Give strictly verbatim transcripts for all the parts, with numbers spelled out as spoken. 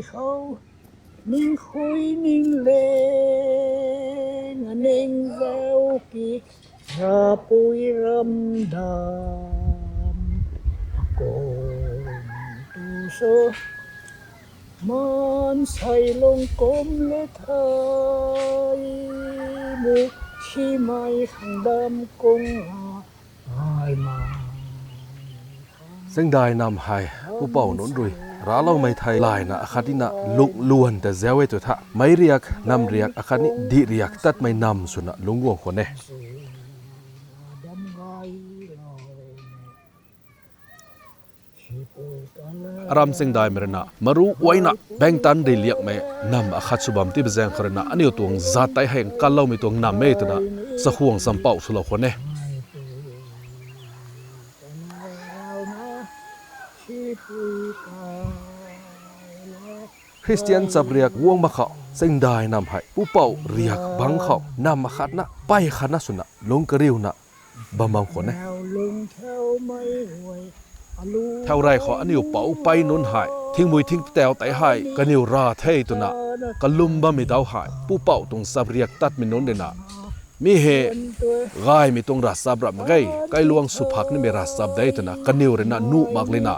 Khou, ning khui ning leng, ning zau ki, rapui ram dam, akon tu so, man sai long kom le thai, mu chi mai khang dam kong a, ai ma. Sengdai nam hei, pupouc nunc rui, racloumei thei layna akhat nina lungluan ta zau e tw tha, meic riak, nam riak, akhat ni dih riak tatmei nam swna lungc guang khwan e. Aram Sengdaimei rui na, maru guayna, bangtan riliakmei nam akhat sw bam ti pui zaeng khou rui na, aniu tuang zat tei hei nkanloumei tuang nam e twna, chakhwang champouh swlou khwan e. Khristian chapriak guang mak khou, Sengdai nam hei, pupouc riak bangc khou, nam akhatna, pey khatna swna, lungc kariuna, bam bam khwan e. Thaurey khou aniu pou pey nunc hei, thingmui thingpatau tei hei, kaniw ra the twna, kalum bammei dau hei, pupouc tuang chapriak tatmei nunc rui na, mi hei, gaymei tuang ravchap ram mak ge, kailuang sw phak nimei ravchap de twna, kaniw rui na nuh mak lina,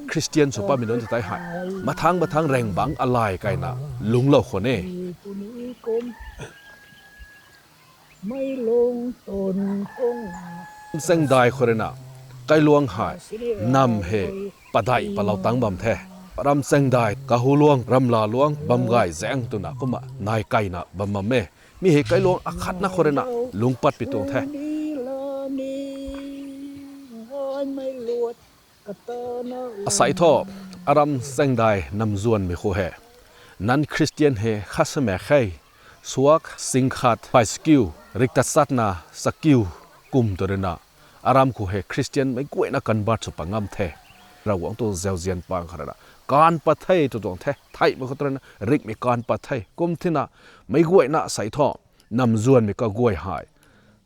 Khristian sw patmei nunc ta tei hei, mathang mathang rang bangc alay kayna, lungclou khwan e. Sengdai khou rui na, kailuang hei, nam hei, padeih palou tangc bam the. Ram Sengdai, Kahu luang, Ramla luang, Bamgay zaeng twna kumna nai kayna bam bam e. Mi hei kailuang akhatna khou rui na, lungc patpui tuang the. Asei thu, Aram Sengdai namzuanmei khou hei, non-Christian hei khat sa mak khe, suak sing khat phay sakiu, rik tachatna sakiu kum tw rui na, Aram khou hei Christian meic guayna convert sw pat ngam the. Ravguangc tuang zauzian pang khou rui na, kaanv pat the tw tuang the, theihmei khou tw rui na, rikmei kaanv pat the. Kum thina, meic guayna asei thu, namzuanmei kaguay hei,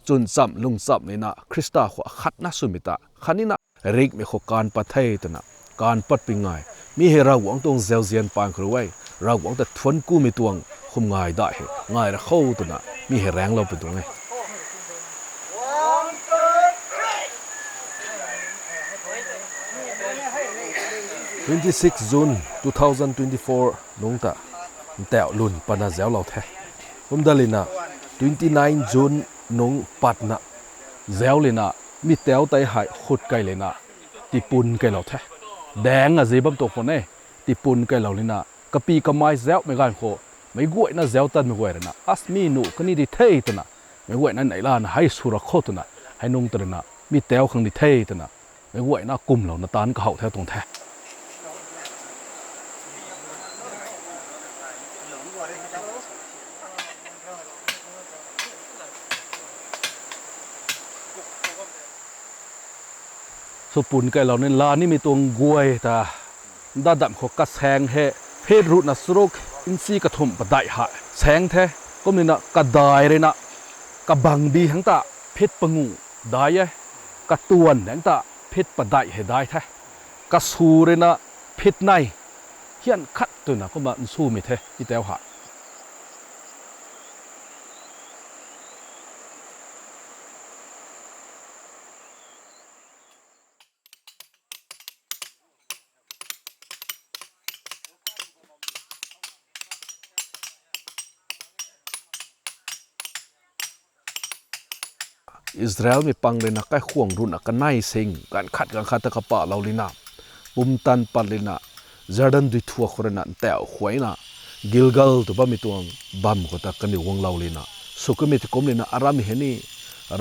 chwn chamv lung chamv nina, Khrista khou akhatna swmei ta, khatnina, rikmei khou kaanv pat the twna, kaanv patpui ngai. Mi hei Ravguangc tuang zauzian pang khou rui e, Ravguangc ta thuanc kumei tuang khum ngai dai hei, ngai ra kho twna, mi hei raengclou pui tuang e. Twenty six June two thousand twenty-four nungc ta, ntauh lwn patna zauclou the. Kumdat lina, twenty nine June nungc patna zauc lina, mi tauc tei hei khut key lina, tipun keylou the. Daeng azi bam tuang khwan e, tipun keylou lina, kapy kamei zaucmei ganv khou, meic guayna zauc tanmei guay rui na, as mi nuh kani di the twna, meic guayna neihlana hei sw ra kho twna, hei nungc ta rui na, mi tauc khang di the twna, meic guayna kumlouna taanc kahouh the tuang the. Sw pun keylou ni la nimei tuang guay ta, dat dam khou kasaeng hei, phit ruhna charuk, inchi kathumh padeih hei saeng the, kumna kadai rui na, kabangbi hang ta, phit pangu dai e, katuan hang ta, phit padeih hei dai the, kasu rui na, phit nei, hian khat twna kumna nsumei the, mi tauc hei. Israelmei pang rui na kaikhwang ruhna kanei sing, ganv khat ganv khat ta kapahlou lina, pumtan pat lina, Jordan dui thuak khou rui na ntauh khuayna, Gilgal tw bammei tuang bam khou ta kaniw guanglou lina, sw kamei ti kum lina Arammei hei ni,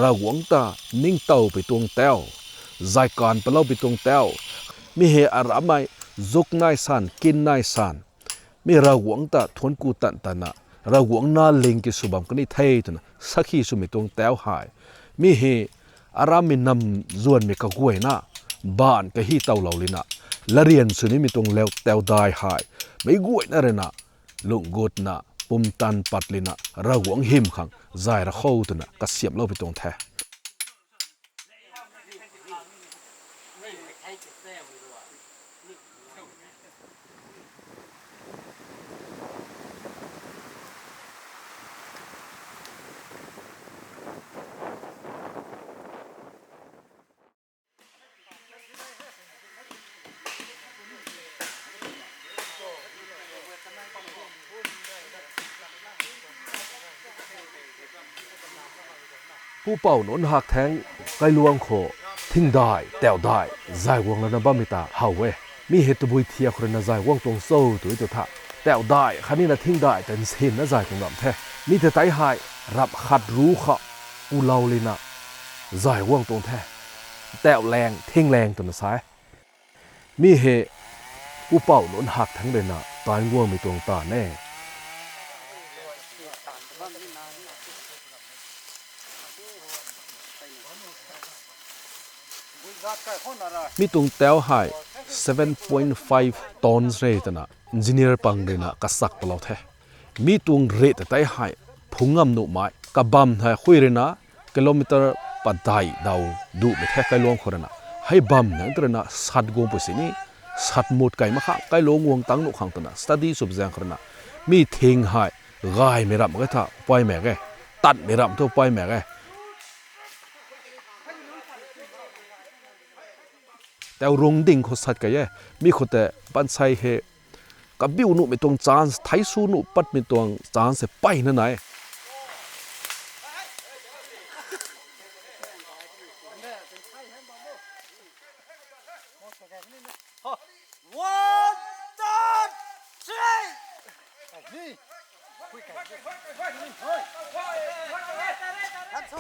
Ravguangc ta ningtowpui tuang tauc, zay kaanv paloupui tuang tauc, mi hei Arammei zuk nai san, kin nai san, mi Ravguangc ta thuanc ku tan tanna, Ravguangc na ling ki sw bam kani the twna sakhi swmei tuang tauc hei, mi hei Arammei namzuanmei kaguayna, baanv kahi towlou lina, latryan sw nimei tuang lau tauc dai hei, meic guayna rui na, lung gutna, pumtan pat lina, Ravguangc hym khang zay ra kho twna kasiamhloupui tuang the. Pupouc nunc hak thangc kailuang khou thingdai, tauhdai, zay guang lana bammei ta how e. Mi hei tabui thiak khou ruina zay guang tuang cho tw tu tha. Tauhdai khatnina thingdai ta nsinna zay tuang ramh the. Mi ta tei hei ramh khat ru khou ulou lina zay guang tuang the. Tauhlaeng, thinglaeng twna sa e. Mi hei pupouc nunc hak thangc ruina tan guangmei tuang taanv e. Mi tuang tau hei seven point five tons re twna engineer pang ruina kasak palou the. Mi tuang rih ta tei hei phungc ngam nuhmei kabam hei hui ruina kilometer padeih daw duhmei the kailuang khou ruina. Hei bam nang tu ruina sat guang pui sini, sat mut kai mak khang kailuang guang tang nuh khang twna study sw zaeng khou ruina. Mi thing hei gaymei ramh mak ge tha, paymei ge. Tanmei ramh thu paymei ge. Tau rung ding khou sat kai e. Mi khou tei bansei hei kabiu nuhmei tuang chance, thei su nuh patmei tuang chance hei peyna nai.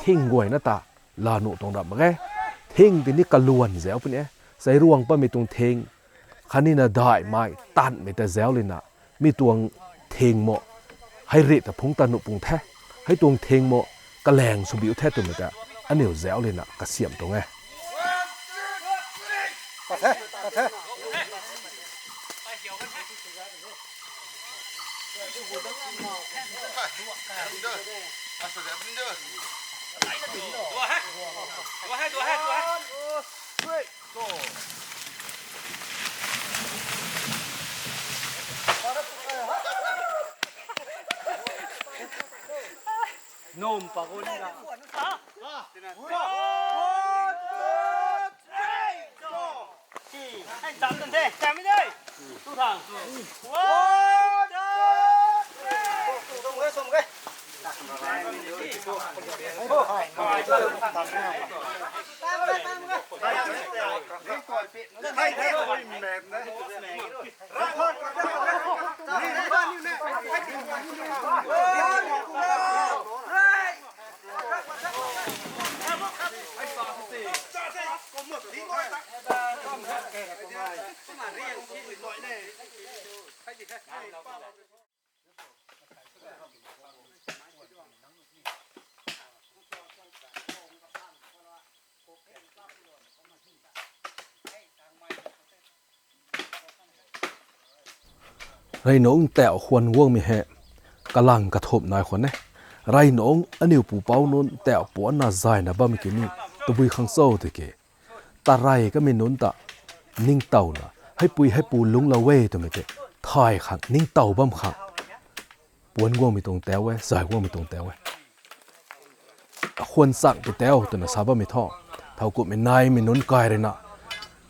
Thing guayna ta la nuh tuang ramh mak ge. Thing tini kaluan zauc puni e. Sei ruang patmei tuang thing khatnina daihmei tanmei ta zauc lina, mi tuang thing mo, hei rih ta phungc ta nuh pung the, hei tuang thing mo, kalaeng sw biu the twmei ta aniu zauc lina kasiamh tuang e. Rey nungc tauh khwan guangmei hei kalang kathumh nai khwan e. Rey nungc aniu pupouc nunc tauh puanna zayna bammei ki ni tabui khang cho tiki, tarey kamei nunc ta ningtowna, heipui heipu lungclou e twmei tei thay khang, ningtow bam khang puanc guangmei tuang tauh e, zay guangmei tuang tauh e. Khwan chang ti tauh twna sa bammei thu, thowkumhmei naimei nunc kai ruina,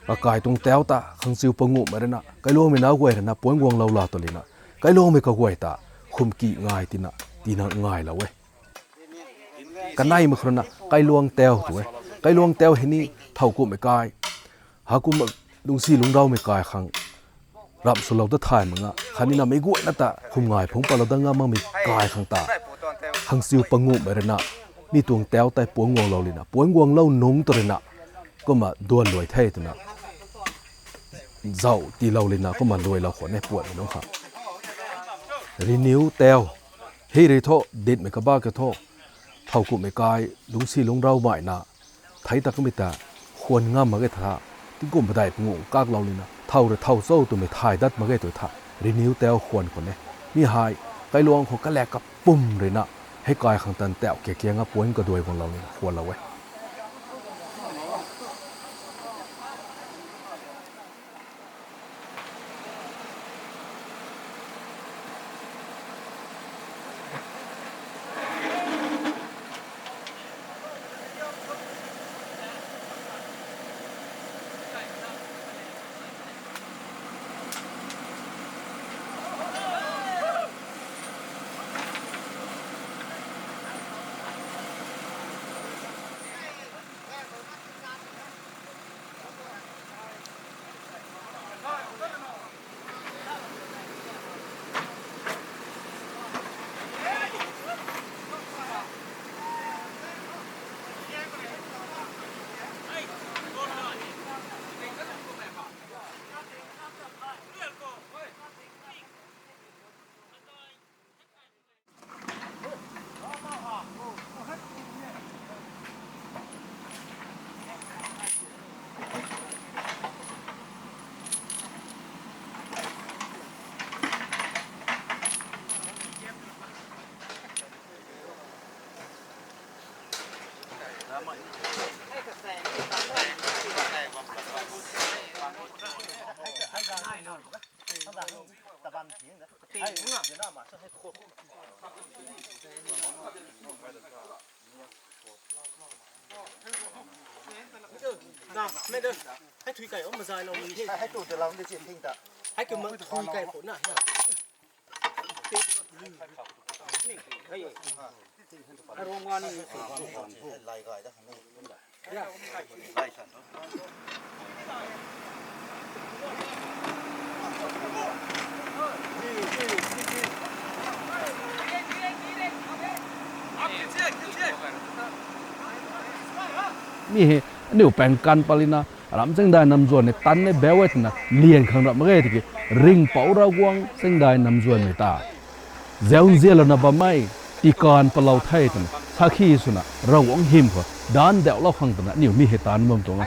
kakai tuang tauh ta khangchiu panguhmei ruina, kailuangmei nac guay ruina puanc guanglou la tu lina, kailuangmei kaguay ta khumki ngai tina, tina ngailou e. Kaneimei khou ruina kailuang tauh tu e. Kailuang tauh hei ni thowkumhmei kai, hakum lungcsi lungcraumei kai khang ramh swlou ta thay mak nga, khatnina meic guayna ta khum ngai phungc patlou dat ngam makmei kai khang ta khangchiu panguhmei ruina, mi tuang tauh tei puanc guanglou lina, puanc guanglou nungc tu ruina, kumna duan luai the twna zauh tiilou lina kumna luailou khwan e puanhmei nunc khang. Renew tauh, hei rui thu ditmei kabak ke thu, thowkumhmei kai lungcsi lungcraumeina thei ta kamei ta khwan ngam mak ge tha, tingkum padeih panguh kaklou lina thow rui thow cho twmei thay dat mak ge tw tha, renew tauh khwan khwan e. Mi hei kailuang khou kalak kapum ruina, hei kai khang tan tauh kiak kiang a puanc kaduai guanglou lina khwanlou e. Na, mei de. Hei thui kai o mazai lou ni. Hei tu de lam de chi thing ta. Hei ke ma thui kai pho na. Hei. Hei rong wa ni. Lai gai da ni. Mi hei aniu pang kan palina, ram Chaengdai Namzuan ni tan ni beu e twna lian khang rap mak ge tiki, Ringhpouc Ravguangc Chaengdai Namzuanmei ta zauzianlouna bammei, tikan palou the twna sakhi swna Ravguangc hym khou daanc dauhlou khang twna aniu mi hei taanc bam tuang e.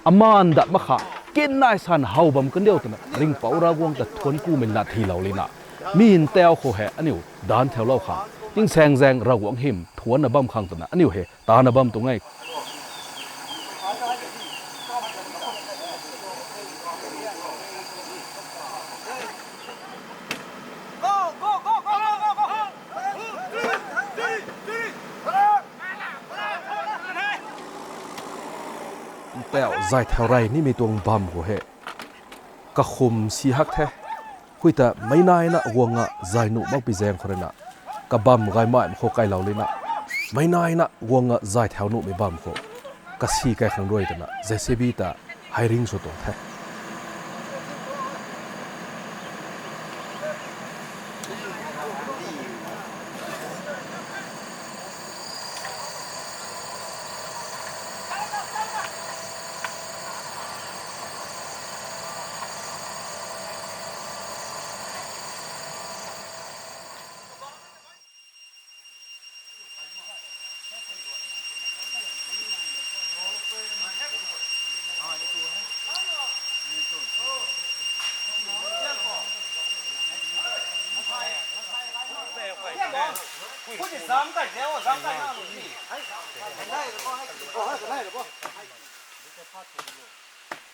Amaan dat mak kha, kin nai san how bam kandiu twna Ringhpouc Ravguangc ta thuanc kumei lat hylou lina, mi ntau khou hei aniu daanc theulou khang, tingsaengzaeng Ravguangc hym thuancna bam khang twna aniu hei taanna bam tuang e. Ntau zay thau rey nimei tuang bam khou hei kakhum si hak the. Hui ta meic naina guang a zay nuh makpui zaeng khou ruina, kabam gaymei khou kailou lina, meic naina guang a zay thau nuhmei bam khou kasi kai khang rui twna J C B ta hiring sw tuang the.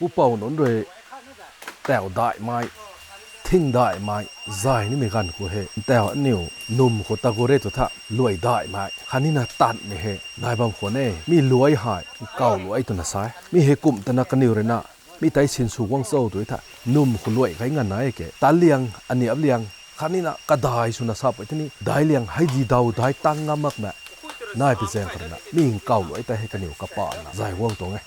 Pupouc nunc rui tau daihmei, thing daihmei zay nimei ganv khou hei, tau aniu num khou tagore tu tha luai daihmei khatnina tanmei hei nai bam khwan e. Mi luai hei nkaw luai twna sa e. Mi hei kum tana kaniw ruina mi tei sinsw guang cho tu tha, num khou luai kai nganv nai e ke. Tan liang, aniap liang khatnina kadai swna sap e tini, dai liang hei di daw dai tang ngam makmei nai pi zaeng khou ruina mi nkaw luai tei hei kaniw kapana zay guang tuang e.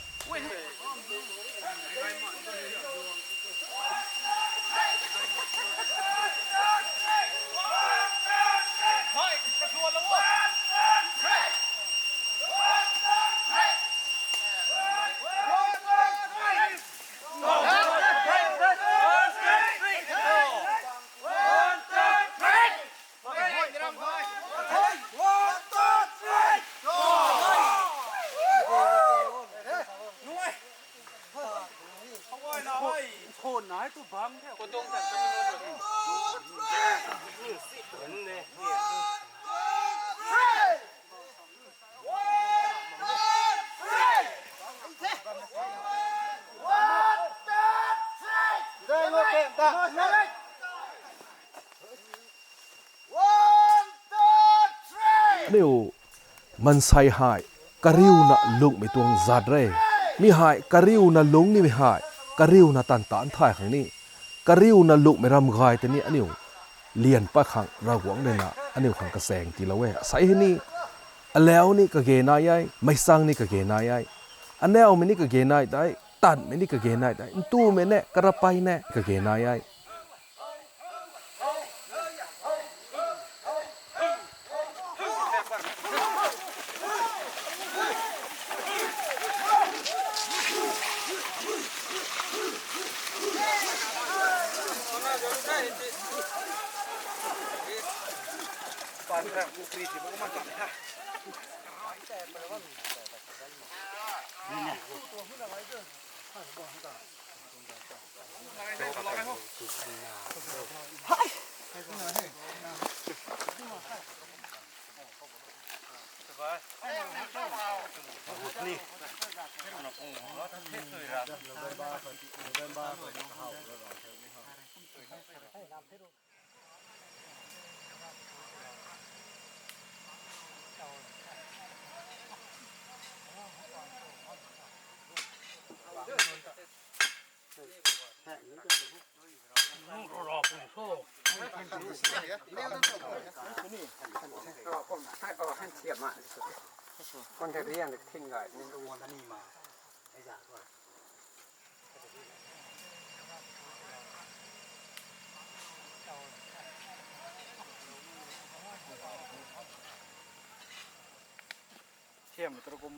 Aniu mansei hei kariuna lungmei tuang zat re. Mi hei kariuna lung nimei hei kariuna tan tan thay khang ni, kariuna lungmei ram gay tei ni aniu lian pat khang Ravguangc ruina aniu khang kachaeng tiilou e. Asei hei ni, alau ni kage nai e, meicsang ni kage nai e, anaumei ni kage nai tei, tanmei ni kage nai tei, ntumei ne, karapei ne kage nai e.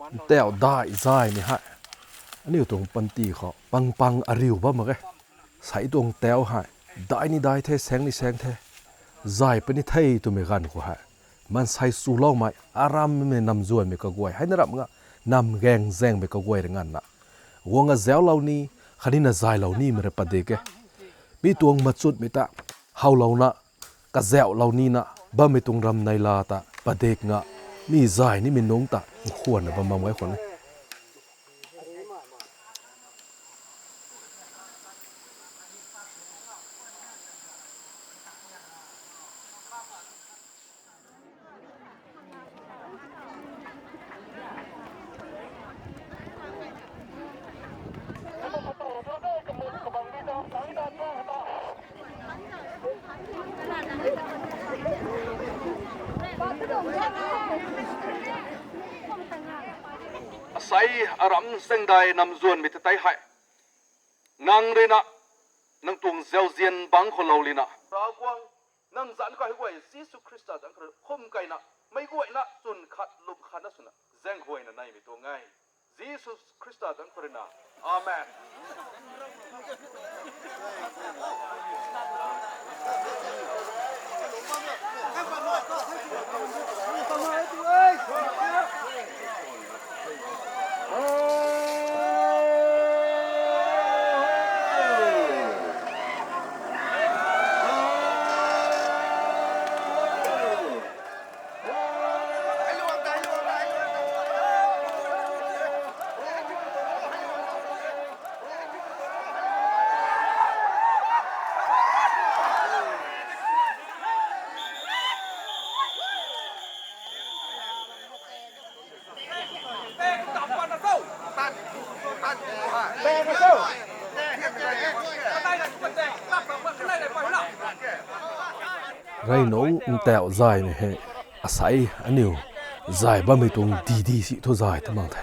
Ntauh daih zaymei hei aniu tuang panty khou pang pang ariu bam mak e. Sei tuang ntauh hei daih ni daih the, saeng ni saeng the, zay puni the twmei ganv khou hei, maansei chuloumei, arammei namzuanmei kaguay hei na ramh nga, nam gaeng zaengmei kaguay rui nganvna guang azauclou ni, khatni na zaylou nimei rui padik e. Mi tuang machutmei ta howlouna, kazauhlou nina bammei tuang ramneila ta padik nga, mi zay nimei nungc ta nkhwanna bam bam gay khwan e. Asei aram zaengdai namzuanmei ta tei hei, nang rui na, nang tuang zauzian bangc khou lou lina, Ravguangc, nang zanc khou hei guay Jisu Khrista zanc khou rui khum keyna, meic guayna chwn khat lum khatna swna zaenghuayna naimei tuang e. Jisu Khrista zanc khou rui na. Amen. Rey nungc ntauh zaymei hei asei aniu zay bammei tuang didi si thu zay ta mang the.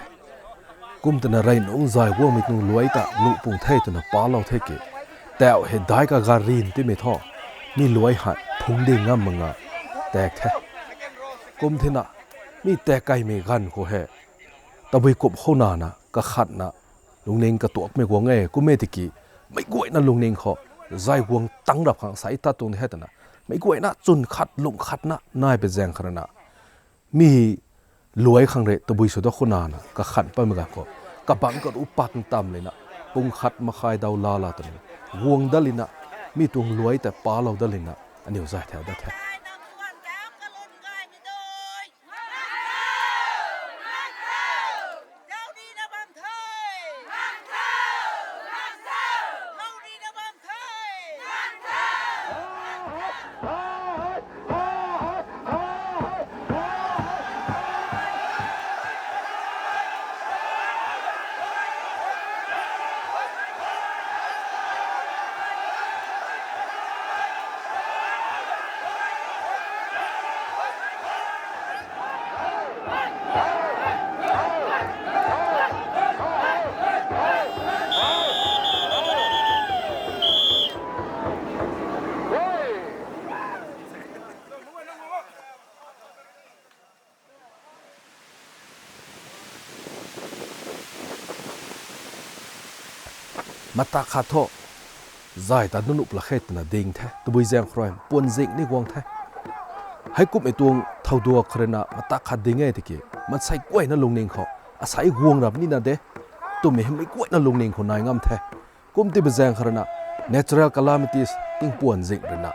Kum twna rey nungc zay guangmei tuang luai ta luh pung the twna palou the ki, ntauh hei daic kagaryn timei thu, mi luai hei phungc ding ngam mak nga tak the. Kum thena, mi tak keymei ganv khou hei, tabui kup khou nana kakhatna lungning katuakmei guang e. Kum e tiki, meic guayna lungning khou zay guang tang rap khang sa ta tuang di hei twna, meic guayna chwn khat lum khatna nai pui zaeng khou rui na, mi luai khang rui tabui sw da khou nana kakhan patmei ganv khou, kabangc karuh pat ntam lina, pung khat makhai daw lala twna guang dat lina, mi tuang luai ta palou dat lina, aniu zay thau dat the. Mata khat thu, zay ta nunup la khe twna ding the, tabui zaeng khou rui puan zing ni guang the. Heikumhmei tuang thowduak khou rui na mata khat ding e tiki, maansei guayna lungning khou, asei guang rap nina de, twmei hei meic guayna lungning khou nai ngam the. Kum ti pui zaeng khou rui na, natural calamities tingpuan zing rui na,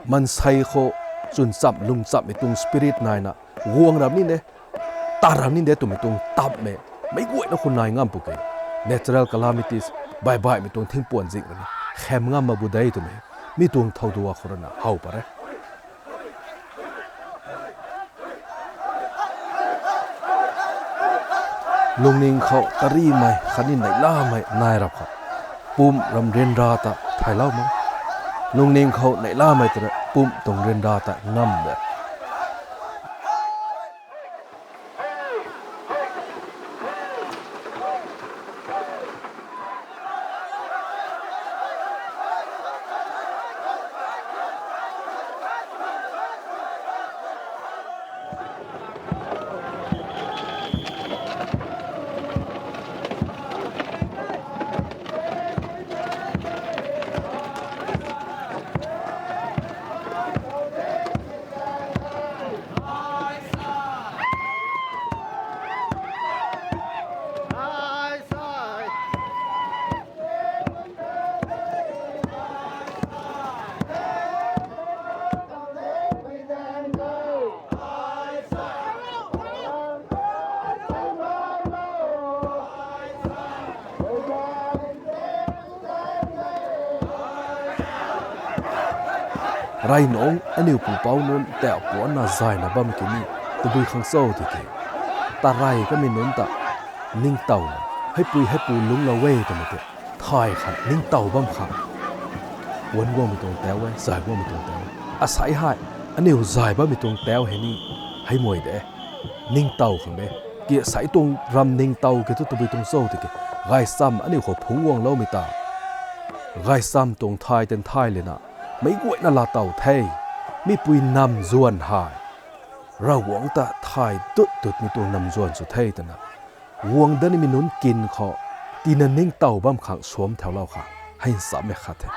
maansei khou chwn cham lung chammei tuang spirit naina, guang rap nina de, tat ra ni de twmei tuang tapmei, meic guayna khou nai ngam pw ke. Natural calamities, baih baihmei tuang thingpuan zing rui ni khem ngam mak bu de twmei, mi tuang thow dua khou rui na how pat re. Lungning khou tarimei khatni neihlamei nai rap khou, pum ram ryanra ta thaylou mak. Lungning khou neihlamei ta pum tuang ryanra ta ngam de. Rey nungc aniu pupouc nunc tauh puanna zayna bam ki ni, tabui khang cho tiki, tarey kamei nunc ta ningtowna, heipui heipu lungclou e twmei tei thay khang ningtow bam khang puan guangmei tuang tauh e, zay guangmei tuang tauh e. Asei hei aniu zay bammei tuang tauh hei ni hei mei de, ningtow khang de. Ki asei tuang ram ningtow ki thu tabui tuang cho tiki, gaychamv aniu khou phungc guangloumei ta, gaychamv tuang thay tan thay lana, meic guayna laatow the. Mipui namzuan hei Ravguangc ta thay tut tutmei tuang namzuan sw the twna, guang dat nimei nunc kin khou tina ningtow bam khang suam thaulou khang hei nchammei khat the.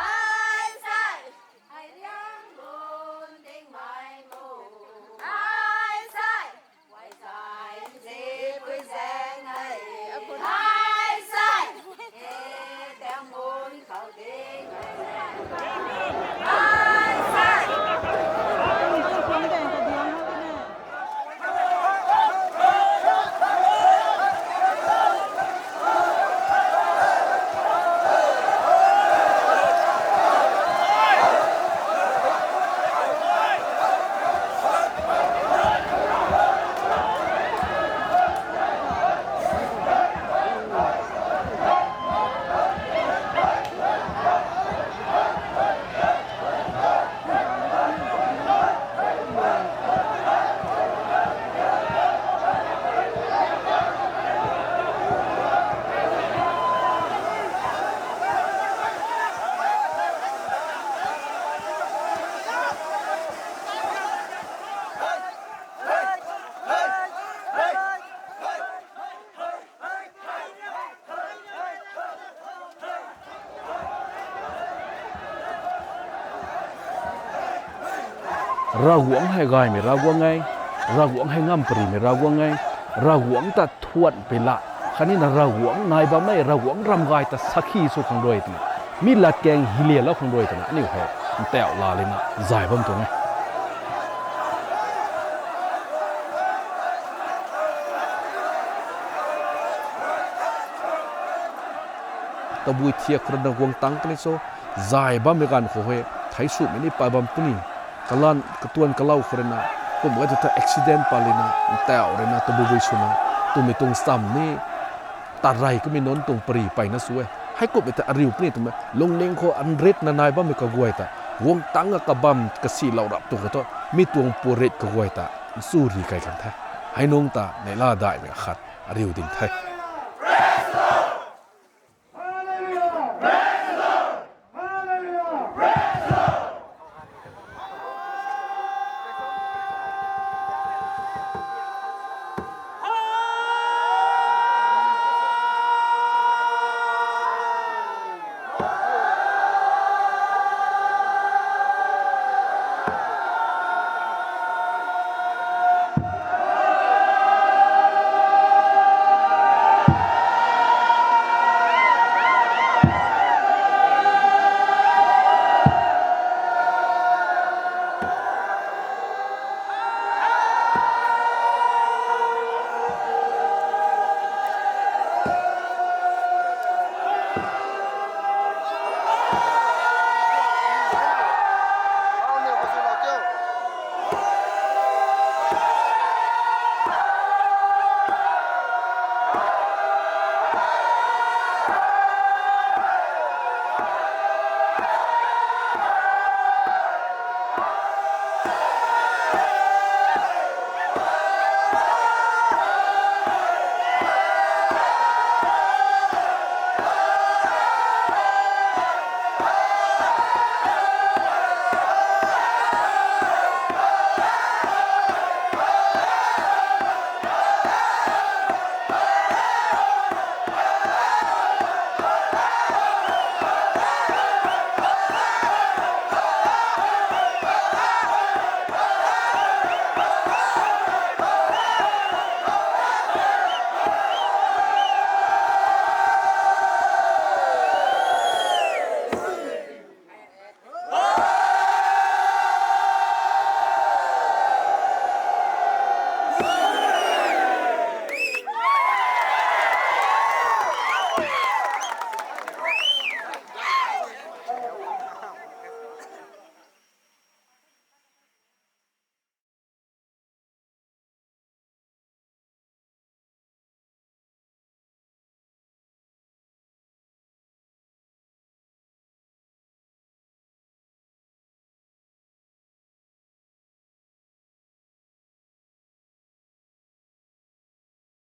Ravguangc hei gaymei Ravguangc e, Ravguangc hei ngamparymei Ravguangc e, Ravguangc ta thuan pei la, khatni na Ravguangc nai bammei, Ravguangc ram gay ta sakhi sw khang rui twna, mi latkaeng hilialou khang rui twna aniu hei ntauh la lana zay bam tuang e. Tabui thiak khou rui na guang tangc puni cho, zay bammei ganv khou hei, thei swmei ni pat bam puni, kalan katuan kalau khou rui na, kum gay tu ta accident pat lana, ntauh rui na, tabui bui swna, twmei tuang cham ni, tarey kamei nunc tuang pary peyna sw e. Heikumhmei ta ariu puni twmei, lungning khou anritna nai bammei kaguay ta, guang tangc a kabam kasilou rap tu khou thu, mi tuang purit kaguay ta, nchuri kai kan the. Hei nungc ta, neihla daihmei khat, ariu ding the.